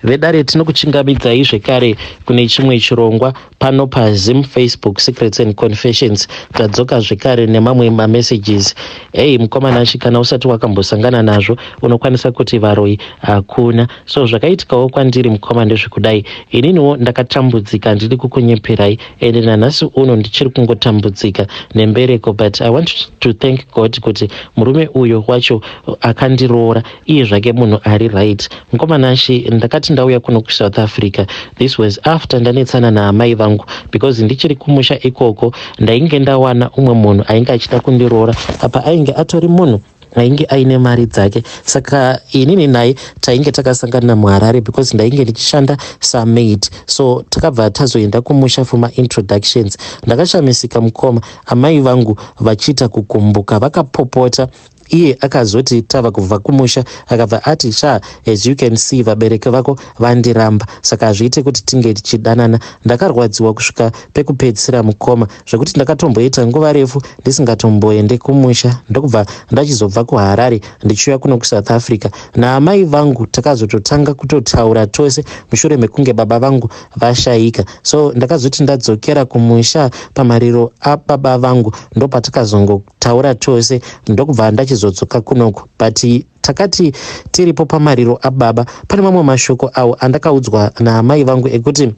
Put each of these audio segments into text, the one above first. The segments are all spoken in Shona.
Vedare, tinokuchingamidzai zvekare kune chimwe chirongwa pano paZim Facebook Secrets and Confessions. Tadzoka zvekare nemamwe mamessages. Ei mukomana, kana usati wakambosangana nazvo, unokwanisa kuti varoyi hakuna. So zvakaitikawo kwandiri, mukoma, ndezvekudai: ininiwo ndakatambudzika, ndiri kukunyeperai, ende nanhasi uno ndichiri kungotambudzika nembereko. But I want to thank God kuti murume uyo wacho akandiroora iye zvake munhu ari right. Mukomanashi, ndakati ndauya kuno kuSouth Africa, this was after ndanetsana naamai vangu, because ndichiri kumusha ikoko ndainge ndawana umwe munhu ainge achida kundiroora. Apa ainge atori munhu ainge aine mari dzake. Saka inini naye tainge takasangana muHarare because ndainge ndichishanda samaid. So takabva tazoenda kumusha for maintroductions. Ndakashamisika, mukoma, amai vangu vachiita kukumbuka, vakapopota. Iye akazoti tava kubva kumusha, akabva ati, "Sha, as you can see, vabereki vako vandiramba, saka hazviite kuti tinge tichidanana." Ndakarwadziwa kusvika pekupedzisira, mukoma, zvekuti ndakatomboita nguva refu ndisingatomboende kumusha. Ndokubva ndachizobva kuHarare ndichiuya kuno kuSouth Africa naamai vangu. Takazototanga kutotaura tose mushure mekunge baba vangu vashayika. So ndakazoti ndadzokera kumusha pamariro ababa vangu, ndopatakazongotaura tose, ndokubva ndachizodzoka kunoku. But takati tiripo pamariro ababa, pane mamwe mashoko awo andakaudzwa naamai vangu ekuti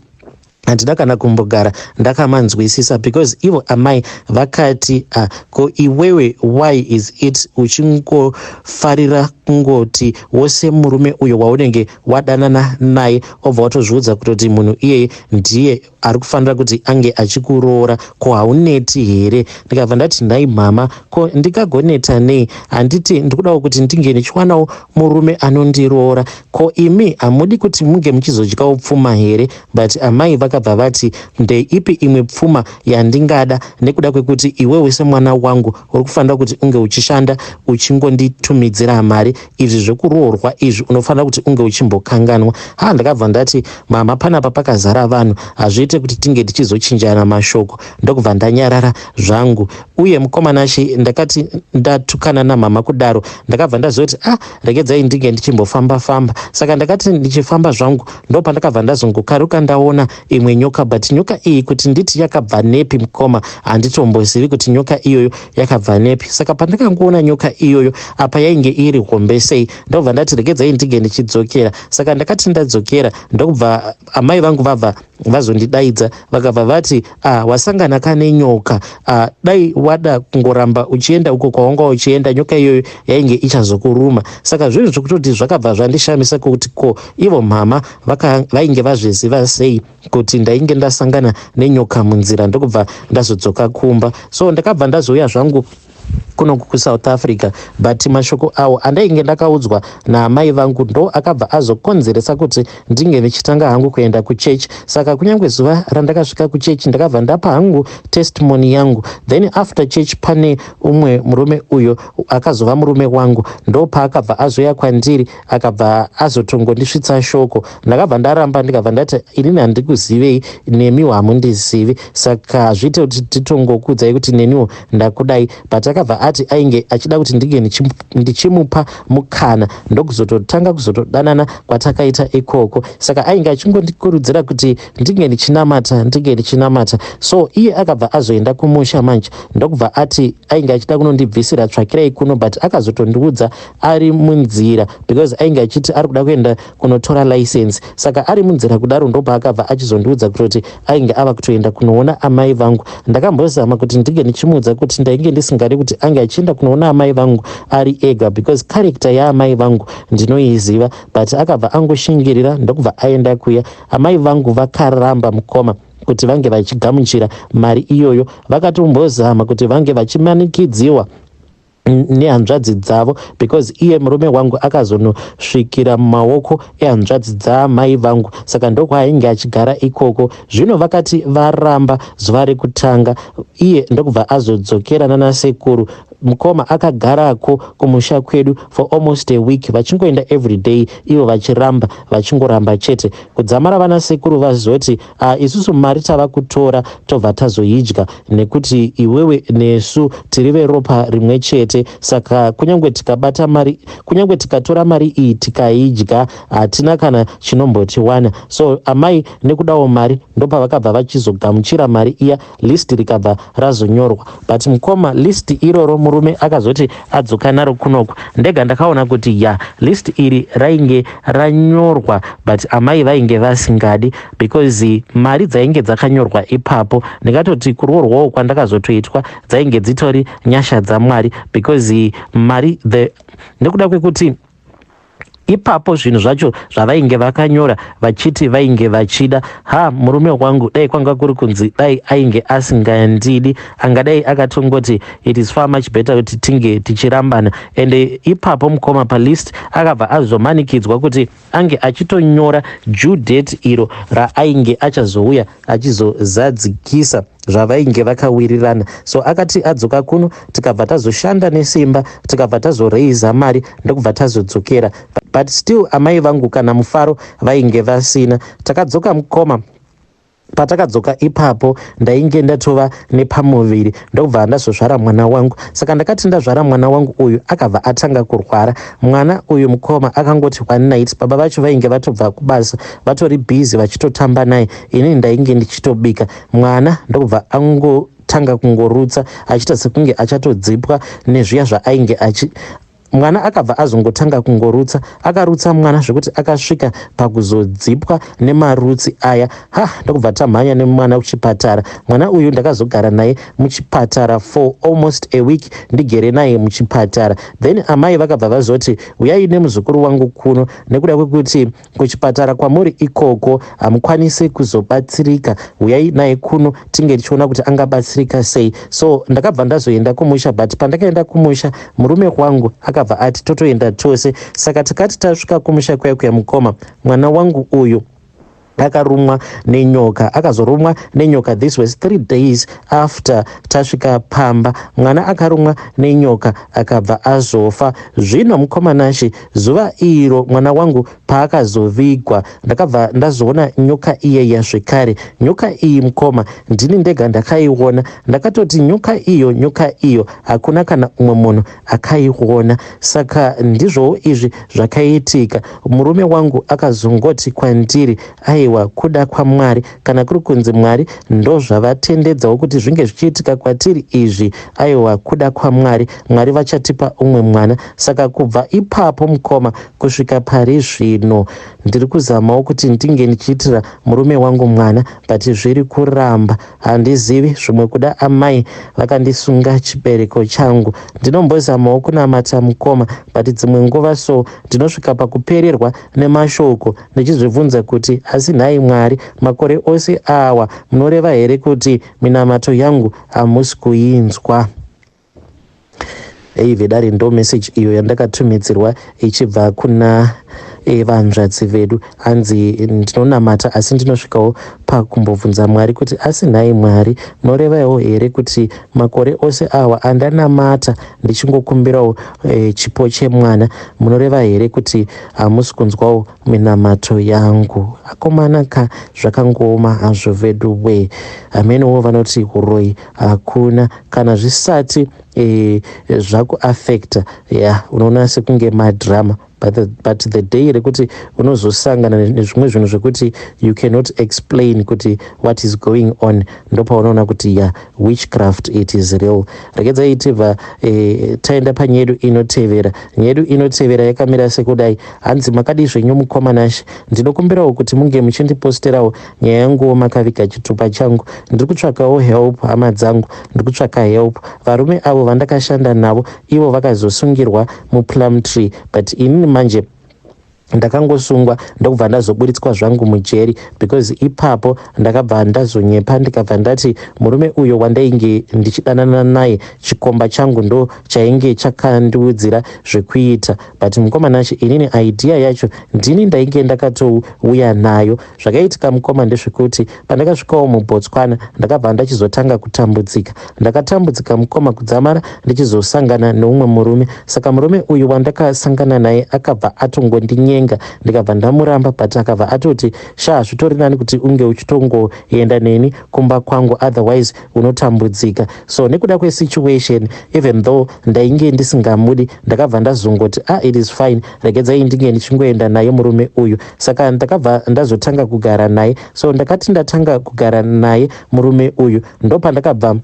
handina kana kumbogara ndakamanzwisisa, because ivo amai vakati, "Ah, ko iwewe, why is it uchingofarira kungoti wose murume uyo waunenge wadanana naye obva watozviudza kutoti munhu iyeye ndiye ari kufanira kuti ange achikuroora? Ko hauneti here?" Ndikabva ndati, "Nhai mama, ko ndikagoneta nei? Handiti ndikudawo kuti ndinge ndichiwanawo murume anondiroora? Ko imi hamudi kuti munge muchizodyawo pfuma here?" But amai vakabva vati, "Ndeipi imwe pfuma yandingada, nekuda kwekuti iwewe semwana wangu uri kufanira kuti unge uchishanda uchingonditumidzira mari? Izvi zvekuroorwa izvi unofanira kuti unge uchimbokanganwa." Ha, ndakabva ndati, "Mama, panapa pakazara vanhu, hazviite kuti tinge tichizochinjana mashoko." Ndokubva ndanyarara zvangu. Uye mukomanashi, ndakati ndatukana namama kudaro, ndakabva ndazoti, "Ah, regedzai ndinge ndichimbofamba famba." Saka ndakati ndichifamba zvangu, ndopandakabva ndazongokaruka ndaona imwe nyoka. But nyoka iyi, kuti nditi yakabva nepi, mukoma, handitombozivi kuti nyoka iyoyo yakabva nepi. Saka pandakangoona nyoka iyoyo, apa yainge iri hombe sei, ndobva ndati, "Regedzai ndinge ndichidzokera." Saka ndakati ndadzokera, ndokubva amai vangu vabva vazondidaidza, vakabva vati, "Ah, wasangana kane nyoka. Ah, dai wada kungoramba uchienda uko kwawanga uchienda, nyoka iyoyo yainge ichazokuruma." Saka zvinhu zvekutoti zvakabva zvandishamisa kuti ko ivo mama vainge vazviziva sei kuti ndainge ndasangana nenyoka munzira, ndokubva ndazodzoka kumba. So ndakabva ndazouya zvangu kuno kuSouth Africa, but mashoko awo andainge ndakaudzwa naamai vangu ndo akabva azokonzeresa kuti ndinge ndichitanga hangu kuenda kuchechi. Saka kunyange zuva randakasvika kuchechi, ndakabva ndapa hangu testimony yangu. Then after church, pane umwe murume uyo akazova murume wangu, ndo paakabva azoya kwandiri, akabva azotongondisvitsa shoko. Ndakabva ndaramba, ndikabva ndati, "Inini handikuzivei, nemiwo hamundizivi, saka hazviite kuti titongokudzai kuti neniwo ndakudai." But akabva ati ainge achida kuti ndinge ndichimupa mukana, ndokuzototanga kuzotodanana kwatakaita ikoko. Saka ainge achingondikurudzira kuti ndinge ndichinamata, ndinge ndichinamata. So iye akabva azoenda kumusha manje, ndokubva ati ainge achida kunondibvisira tsvakirai kuno, but akazotondiudza ari munzira, because ainge achiti ari kuda kuenda kunotora license. Saka ari munzira kudaro, ndopaakabva achizondiudza kutoti ainge ava kutoenda kunoona amai vangu. Ndakambozama kuti ndinge ndichimuudza kuti ndainge ndisingadi kuti ange achienda kunoona amai vangu ari ega, because character yaamai vangu ndinoiziva, but akabva angoshingirira, ndokubva aenda kuya. Amai vangu vakaramba, mukoma, kuti vange vachigamuchira mari iyoyo. Vakatombozama kuti vange vachimanikidziwa nehanzvadzi dzavo, because iye murume wangu akazonosvikira mumaoko ehanzvadzi dzaamai vangu, saka ndokwaainge achigara ikoko. Zvino vakati varamba zuva rekutanga, iye ndokubva azodzokera nanasekuru. Mukoma akagarako kumusha kwedu for almost a week, vachingoenda everyday, ivo vachiramba, vachingoramba chete, kudzamara vana sekuru vazoti, "Isusu mari tava kutora, tobva tazoidya, nekuti iwewe nesu tiri veropa rimwe chete. Saka kunyange tikabata mari, kunyange tikatora mari iyi tikaidya, hatina kana chinombotiwana." So amai nekudawo mari, ndopavakabva vachizogamuchira mari iya, list rikabva razonyorwa. But mukoma, list iroro murume akazoti adzoka naro kunoku, ndega ndakaona kuti ya, list iri rainge ranyorwa, but amai vainge vasingadi, because mari dzainge dzakanyorwa ipapo, ndingatoti kuroorwawo kwandakazotoitwa dzainge dzitori nyasha dzaMwari, because mari the nekuda kwekuti ipapo zvinhu zvacho zvavainge vakanyora vachiti vainge vachida, ha, murume wangu dai kwanga kuri kunzi dai ainge asingandidi, angadai akatongoti it is far much better kuti tinge tichirambana. Ende ipapo mukoma, palist akabva azomanikidzwa kuti ange achitonyora due date iro raainge achazouya achizozadzikisa zvavainge vakawirirana. So akati adzoka kuno, tikabva tazoshanda nesimba, tikabva tazoreiza mari, ndokubva tazodzokera, but still amai vangu kana mufaro vainge vasina. Takadzoka mukoma. Patakadzoka ipapo, ndainge ndatova nepamuviri, ndokubva ndazozvara mwana wangu. Saka ndakati ndazvara mwana wangu uyu, akabva atanga kurwara mwana uyu. Mukoma, akangoti one night, baba vacho vainge vatobva kubasa, vatori busy vachitotamba naye, inini ndainge ndichitobika. Mwana ndokubva angotanga kungorutsa, achiita sekunge achatodzipwa nezviya zvaainge achi. Mwana akabva azongotanga kungorutsa, akarutsa mwana zvekuti akasvika pakuzodzipwa nemarutsi aya. Ha, ndokubva tamhanya nemwana kuchipatara. Mwana uyu ndakazogara naye muchipatara for almost a week, ndigere naye muchipatara. Then amai vakabva vazoti, "Uyai nemuzukuru wangu kuno, nekuda kwekuti kuchipatara kwamuri ikoko hamukwanisi kuzobatsirika. Uyai naye kuno, tinge tichiona kuti angabatsirika sei." So ndakabva ndazoenda kumusha, but pandakaenda kumusha, murume wangu akabva ati totoenda tose. Saka tikati tasvika kumusha kuya kuya, mukoma, mwana wangu uyu akarumwa nenyoka, akazorumwa nenyoka. This was 3 days after tasvika pamba. Mwana akarumwa nenyoka, akabva azofa. Zvino mukoma Nashe, zuva iro mwana wangu paakazovigwa, ndakabva ndazoona nyoka iyeya zvekare. Nyoka iyi mukoma, ndini ndega ndakaiona. Ndakatoti nyoka iyo, nyoka iyo, hakuna kana umwe munhu akaiona. Saka ndizvowo izvi zvakaitika. Murume wangu akazongoti kwandiri, "Aiwa, kuda kwaMwari. Kana kuri kunzi Mwari ndozvavatendedzawo kuti zvinge zvichiitika kwatiri izvi, aiwa, kuda kwaMwari. Mwari vachatipa umwe mwana." Saka kubva ipapo mukoma, kusvika pari zvino, ndiri kuzamawo kuti ndinge ndichiitira murume wangu mwana, but zviri kuramba. Handizivi, zvimwe kuda amai vakandisunga chibereko changu. Ndinombozamawo kunamata mukoma, but dzimwe nguva so ndinosvika pakupererwa nemashoko, ndichizvibvunza kuti, asi nhai Mwari, makore ose awa munoreva here kuti minamato yangu hamusi kuinzwa?" Ei vedare, ndo message iyo yandakatumidzirwa ichibva kuna vanzvadzi vedu. Hanzi, "Ndinonamata, asi ndinosvikawo pakumbobvunza Mwari kuti, asi nhai Mwari, munorevawo here kuti makore ose awa andanamata ndichingokumbirawo chipo chemwana, munoreva here kuti hamusi kunzwawo minamato yangu?" Akomana ka, zvakangooma hazvo vedu we. Hamenewo vanoti uroyi hakuna kana zvisati zvakuafecta. Ya, unoona sekunge madrama, but the day rekuti unozosangana nezvimwe zvinhu zvekuti you cannot explain kuti what is going on, ndopaunoona kuti ya, witchcraft, it is real. Regedzai tibva taenda panyaya yedu inotevera. Nyaya yedu inotevera yakamira sekudai. Hanzi, "Makadi zvenyu mukoma Nashe? Ndinokumbirawo kuti munge muchindiposterawo nyaya yanguwo makaviga chitupa changu. Ndiri kutsvakawo help, hama dzangu, ndiri kutsvaka help. Varume avo vandakashanda navo, ivo vakazosungirwa muPlumtree, but inini manje Ndakangosungwa, ndokubva ndazoburitswa zvangu mujeri, because ipapo ndakabva ndazonyepa, ndikabva ndati murume uyo wandainge ndichidanana naye, chikomba changu, ndo chainge chakandiudzira zvekuita. But mukoma Nashe, inini idea yacho ndini ndainge ndakatouya nayo. Zvakaitika, mukoma, ndezvekuti pandakasvikawo muBotswana, ndakabva ndachizotanga kutambudzika. Ndakatambudzika, mukoma, kudzamara ndichizosangana neumwe murume. Saka murume uyu wandakasangana naye akabva atongondinyenga, ndikabva ndamuramba, but akabva atoti, "Sha, zvitori nani kuti unge uchitongoenda neni kumba kwangu, otherwise unotambudzika." So nekuda kwesituation, even though ndainge ndisingamudi, ndakabva ndazongoti, "Ah, it is fine, regedzai ndinge ndichingoenda naye murume uyu." Saka ndakabva ndazotanga kugara naye. So ndakati ndatanga kugara naye murume uyu, ndopandakabva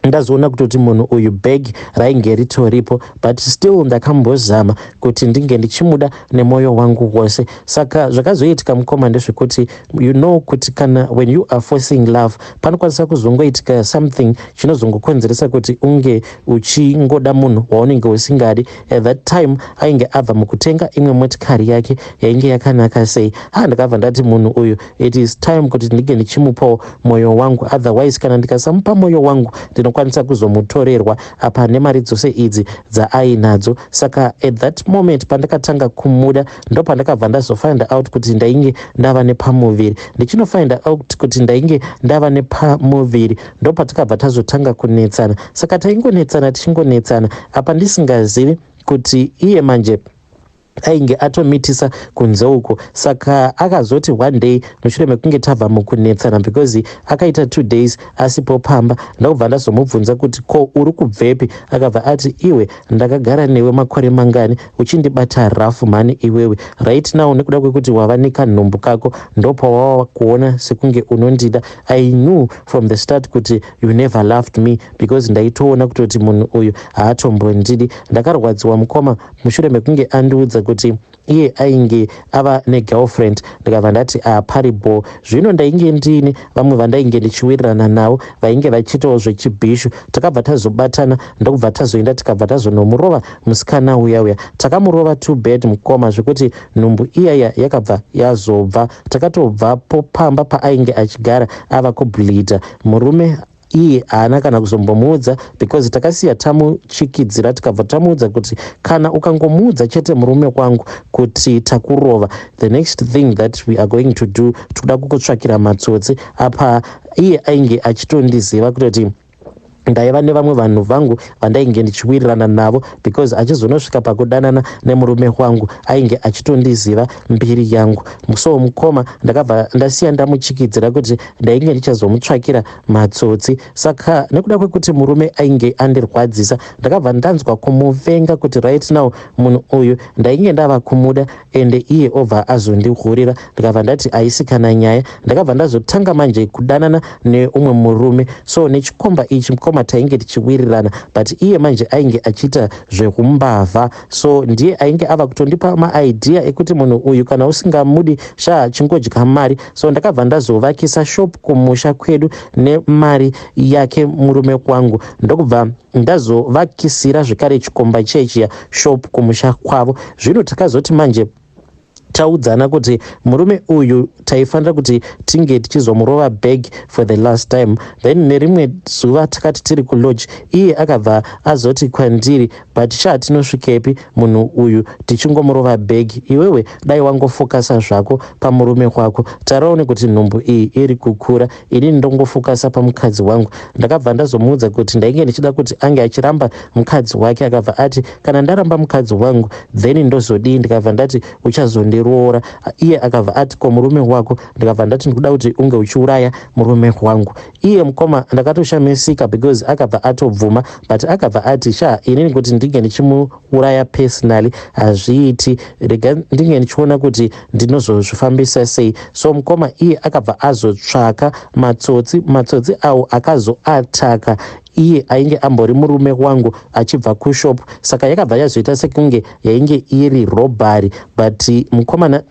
ndazoona kutoti munhu uyu bag rainge ritoripo, but still ndakambozama kuti ndinge ndichimuda nemwoyo wangu wose. Saka zvakazoitika, mukoma, ndezvekuti you know kuti kana when you are forcing love, panokwanisa kuzongoitika something chinozongokonzeresa kuti unge uchingoda munhu waunenge usingadi. At that time ainge abva mukutenga imwe motikari yake yainge yakanaka sei. Ha, ndakabva ndati munhu uyu, it is time kuti ndinge ndichimupawo mwoyo wangu, otherwise kana ndikasamupa mwoyo wangu, ndinokwanisa kuzomutorerwa apa nemari dzose idzi dzaainadzo. Saka at that moment pandakatanga kumuda, ndo pandakabva ndazofind out kuti ndainge ndava nepamuviri. Ndichinofind out kuti ndainge ndava nepamuviri, ndo patakabva tazotanga kunetsana. Saka taingonetsana, tichingonetsana, apa ndisingazivi kuti iye manje ainge atomitisa kunze uko. Saka akazoti one day, mushure mekunge tabva mukunetsana, because akaita 2 days asipo pamba, ndakubva ndazomubvunza kuti, "Ko uri kubvepi?" Akabva ati, "Iwe, ndakagara newe makore mangani uchindibata rough mani iwewe? Right now, nekuda kwekuti wava nekanhumbu kako, ndopawava kuona sekunge unondida. I knew from the start kuti you never loved me, because ndaitoona kutoti munhu uyu haatombondidi." Ndakarwadziwa, mukoma, mushure mekunge andiudza kuti iye ainge ava negirlfriend. Ndikabva ndati, "Aparibo." Zvino ndainge ndini vamwe vandainge ndichiwirirana navo vainge vachiitawo zvechibhishu. Takabva tazobatana, ndokubva tazoenda, tikabva tazonomurova musikana uya uya. Takamurova too bad, mukoma, zvekuti nhumbu iyaya yakabva yazobva. Takatobvapo pamba paainge achigara ava kubleeda. Murume iye haana kana kuzombomuudza, because takasiya tamuchikidzira, tikabva tamuudza kuti kana ukangomuudza chete murume wangu kuti takurova, the next thing that we are going to do, tikuda kukutsvakira matsotsi. Apa iye ainge achitondiziva kutoti ndaiva nevamwe vanhu vangu vandainge ndichiwirirana navo, because achizonosvika pakudanana nemurume wangu ainge achitondiziva mbiri yangu. So mukoma, ndakabva ndasiya ndamuchikidzira kuti ndainge ndichazomutsvakira matsotsi. Saka nekuda kwekuti murume ainge andirwadzisa, ndakabva ndanzwa kumuvenga, kuti right now munhu uyu ndainge ndava kumuda, ende iye obva azondihurira. Ndikabva ndati haisi kana nyaya. Ndakabva ndazotanga manje kudanana neumwe murume. So nechikomba ichi, mukoma, tainge tichiwirirana, but iye manje ainge achiita zveumbavha. So ndiye ainge ava kutondipa maidea ekuti munhu uyu kana usingamudi, sha, chingodya mari. So ndakabva ndazovakisa shop kumusha kwedu nemari yake murume wangu, ndokubva ndazovakisira zvekare chikomba chechiya shop kumusha kwavo. Zvino takazoti manje taudzana kuti murume uyu taifanira kuti tinge tichizomurova bag for the last time. Then nerimwe zuva takati tiri kulodge, iye akabva azoti kwandiri, "But sha, tinosvikepi munhu uyu tichingomurova bag? Iwewe dai wangofokasa zvako pamurume wako. Taraone kuti nhumbu iyi iri kukura, inini ndongofokasa pamukadzi wangu." Ndakabva ndazomuudza kuti ndainge ndichida kuti ange achiramba mukadzi wake. Akabva ati, "Kana ndaramba mukadzi wangu, then ndozodii?" Ndikabva ndati, "Uchazondiroora." Iye akabva ati, "Ko murume wako?" Ndikabva ndati, "Ndikuda kuti unge uchiuraya murume wangu." Iye, mukoma, ndakatoshamisika, because akabva atobvuma, but akabva ati, "Sha, inini kuti ndinge ndichimuuraya personally hazviiti. Rega ndinge ndichiona kuti ndinozozvifambisa sei." So mukoma, iye akabva azotsvaka matsotsi. Matsotsi awo akazoataka iye ainge ambori murume wangu achibva kushop. Saka yakabva yazoita sekunge yainge iri robbery, but mukomana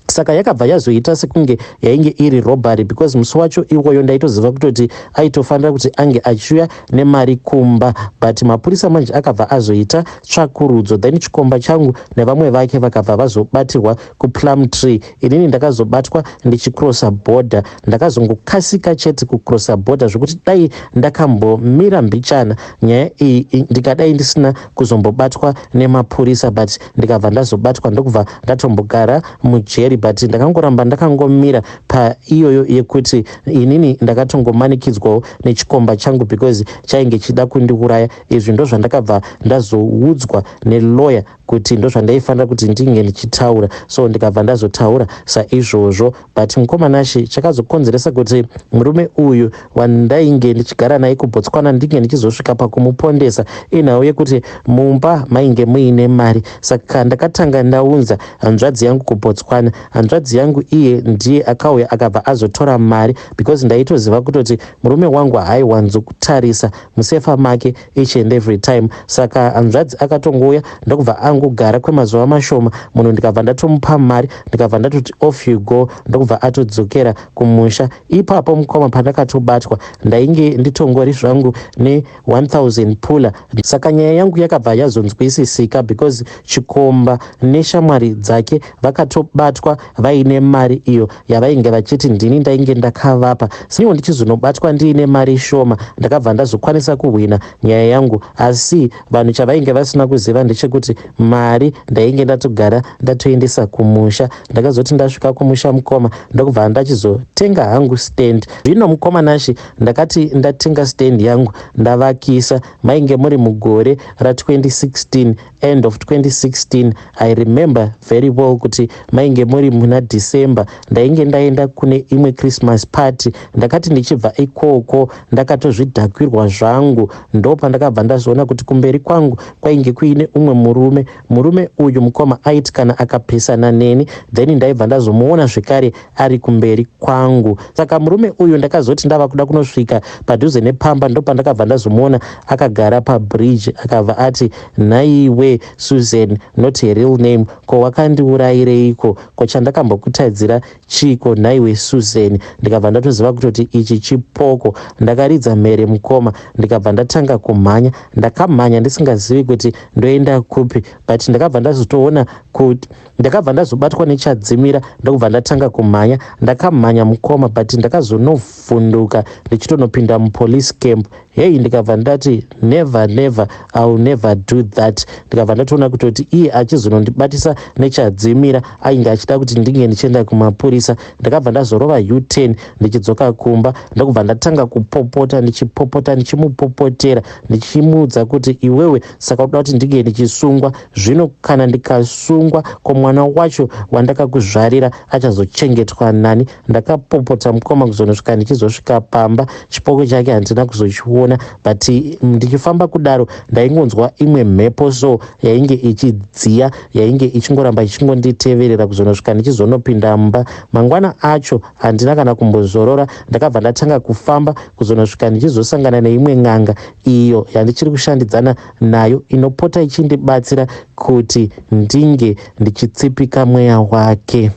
Saka yakabva yazoita sekunge yainge iri robbery because musi wacho iwoyo ndaitoziva kutoti aitofanira kuti ange achiuya nemari kumba, but mapurisa manje akabva azoita tsvakurudzo. Then chikomba changu nevamwe vake vakabva vazobatirwa kuPlumtree. Inini ndakazobatwa ndichicrossa border. Ndakazongokasika chete kucrossa border, zvekuti dai ndakambomira mbichana nyaya iyi, ndikadai ndisina kuzombobatwa nemapurisa, but ndikabva ndazobatwa, ndokubva ndatombogara mujeri. But ndakangoramba ndakangomira paiyoyo yekuti inini ndakatongomanikidzwawo nechikomba changu because chainge chida kundiuraya. Izvi ndo zvandakabva ndazoudzwa nelawyer kuti ndo zvandaifanira kuti ndinge ndichitaura, so ndikabva ndazotaura saizvozvo. But mukomanashi, chakazokonzeresa kuti murume uyu wandainge ndichigara naye kuBotswana ndinge ndichizosvika pakumupondesa inhau yekuti mumba mainge muine mari. Saka ndakatanga ndaunza hanzvadzi yangu kuBotswana. Hanzvadzi yangu iye ndiye akauya akabva azotora mari, because ndaitoziva kutoti murume wangu haaiwanzokutarisa musefa make each and every time. Saka hanzvadzi akatongouya, ndokubva angogara kwemazuva mashoma munhu, ndikabva ndatomupa mari, ndikabva ndatoti, "Off you go." Ndokubva atodzokera kumusha. Ipapo mukoma, pandakatobatwa ndainge nditongori zvangu ne1000 pula. Saka nyaya yangu yakabva yazonzwisisika because chikomba neshamwari dzake vakatobatwa vaine mari iyo yavainge vachiti ndini ndainge ndakavapa. Siniwo ndichizonobatwa ndiine mari shoma, ndakabva ndazokwanisa kuhwina nyaya yangu. Asi vanhu chavainge vasina kuziva ndechekuti mari ndainge ndatogara ndatoendesa kumusha. Ndakazoti ndasvika kumusha, mukoma, ndokubva ndachizotenga hangu stand. Zvino mukoma Nashi, ndakati ndatenga stand yangu, ndavakisa. Mainge muri mugore ra2016, end of 2016. I remember very well kuti mainge muri muna December. Ndainge ndaenda kune imwe Christmas party. Ndakati ndichibva ikoko ndakatozvidhakwirwa zvangu, ndo pandakabva ndazoona kuti kumberi kwangu kwainge kuine umwe murume. Murume uyu, mukoma, aiti kana akapesana neni, then ndaibva ndazomuona zvekare ari kumberi kwangu. Saka murume uyu, ndakazoti ndava kuda kunosvika padhuze nepamba, ndo pandakabva ndazomuona akagara pabridge. Akabva ati, "Nhaiwe Susan," not her real name, "ko wakandiurayireiko? Ko chandakambokutadzira chiko, nhaiwe Susan?" Ndikabva ndatoziva kutoti ichi chipoko. Ndakaridza mhere, mukoma, ndikabva ndatanga kumhanya. Ndakamhanya ndisingazivi kuti ndoenda kupi, but ndakabva ndazotoona kuti ndakabva ndazobatwa nechadzimira, ndokubva ndatanga kumhanya. Ndakamhanya, mukoma, but ndakazonovhunduka ndichitonopinda mupolice camp. Hei, ndikabva ndati, "Never, never, I will never do that." Ndikabva ndatoona kutoti iye achizonondibatisa nechadzimira ainge achida kuti ndinge ndichienda kumapurisa. Ndakabva ndazorova U10 ndichidzoka kumba, ndokubva ndatanga kupopota, ndichipopota, ndichimupopotera, ndichimuudza kuti, "Iwewe, saka uda kuti ndinge ndichisungwa? Zvino kana ndikasungwa, ko mwana wacho wandakakuzvarira achazochengetwa nani?" Ndakapopota, mukoma, kuzonosvika ndichizosvika pamba. Chipoko chake handina kuzochiona, but ndichifamba kudaro ndaingonzwa imwe mhepo so yainge ichidziya, yainge ichingoramba ichingonditeverera kuzonosvika ndichizonopinda mumba. Mangwana acho handina kana kumbozorora. Ndakabva ndatanga kufamba kuzonosvika ndichizosangana neimwe n'anga iyo yandichiri kushandidzana nayo, inopota ichindibatsira kuti ndinge ndichitsipika mweya wake.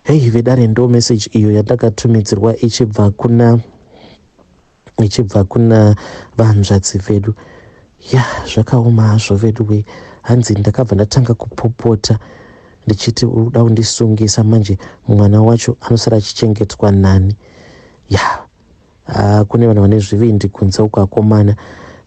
Hei vedare, ndo message iyo yandakatumidzirwa ichibva kuna vanzvadzi vedu. Ya, zvakaoma hazvo vedu we. Hanzi, "Ndakabva ndatanga kupopota ndichiti uda kundisungisa, manje mwana wacho anosara achichengetwa nani?" Ya, kune vanhu vane zvivindi kunze uko, akomana.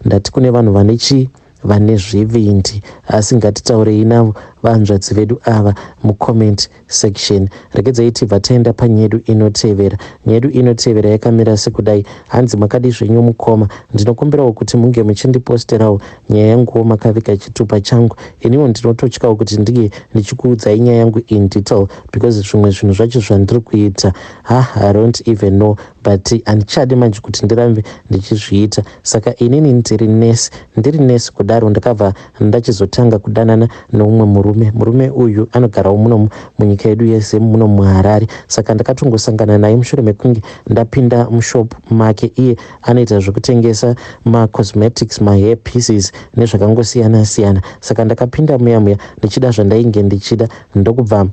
Ndati kune vanhu vane chi vane zvivindi. Asi ngatitaurei navo vanzvadzi vedu ava mucomment section. Regedzai tibva taenda panyedu inotevera. Nyedu inotevera yakamira sekudai. Hanzi, "Makadi zvenyu mukoma? Ndinokumbirawo kuti munge muchindiposterawo nyaya yanguwo makaviga chitupa changu. Iniwo ndinototyawo kuti ndinge ndichikuudzai nyaya yangu in detail because zvimwe zvinhu zvacho zvandiri kuita, ha, I don't even know, but handichadi manje kuti ndirambe ndichizviita. Saka inini ndiri nesi. Ndiri nesi kudaro, ndakabva ndachizotanga kudanana neumwe murume." murume. Murume uyu anogarawo muno munyika yedu yeZim, muno muHarare. Saka ndakatongosangana naye mushure mekunge ndapinda mushop make. Iye anoita zvekutengesa macosmetics, mahair pieces nezvakangosiyana siyana. Saka ndakapinda muya muya ndichida zvandainge ndichida, ndokubva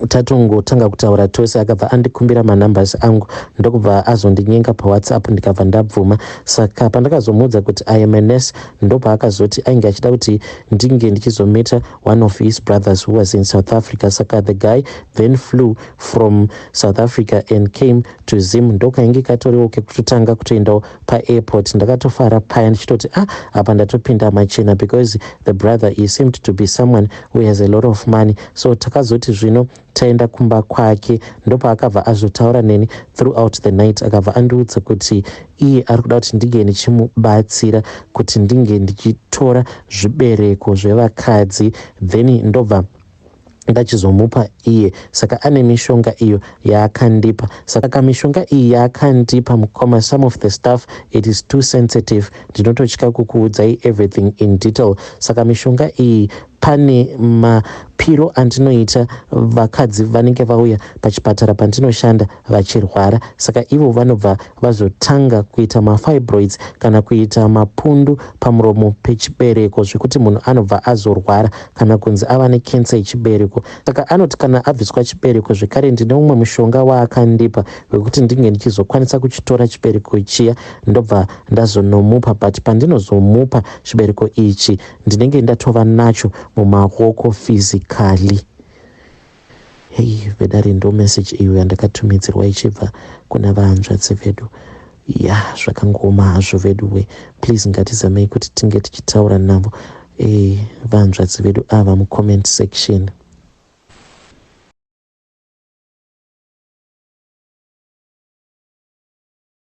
tatongotanga kutaura tose. Akabva andikumbira manumbers angu, ndokubva azondinyenga paWhatsApp, ndikabva ndabvuma. Saka pandakazomuudza kuti I am a nurse, ndopaakazoti ainge achida kuti ndinge ndichizomita one of his brothers who was in South Africa. Saka the guy then flew from South Africa and came to Zim. Ndokainge katoriwo kekutotanga kutoendawo paairport. Ndakatofara paya ndichitoti, "Ah, apa ndatopinda machena," because the brother, he seemed to be someone who has a lot of money. So takazoti zvino taenda kumba kwake, ndopaakabva azotaura neni throughout the night. Akabva andiudza kuti iye ari kuda kuti ndinge ndichimubatsira kuti ndinge ndichitora zvibereko zvevakadzi, then ndobva ndachizomupa iye. Saka ane mishonga iyo yaakandipa. Saka mishonga iyi yaakandipa, mukoma, some of the stuff, it is too sensitive, ndinototya kukuudzai everything in detail. Saka mishonga iyi, pane mapiro andinoita vakadzi vanenge vauya pachipatara pandinoshanda vachirwara. Saka ivo vanobva vazotanga kuita mafibroids kana kuita mapundu pamuromo pechibereko, zvekuti munhu anobva azorwara kana kunzi ava nekensa yechibereko. Saka anoti kana abviswa chibereko zvekare, ndine umwe mushonga waakandipa wekuti ndinge ndichizokwanisa kuchitora chibereko chiya, ndobva ndazonomupa. But pandinozomupa chibereko ichi, ndinenge ndatova nacho mumaoko physically. Hei vedare, ndo message iyo yandakatumidzirwa ichibva kuna vahanzvadzi vedu. Ya, zvakangoma hazvo veduwe. Please, ngatizamei kuti tinge tichitaura navo vahanzvadzi vedu ava mucomment section.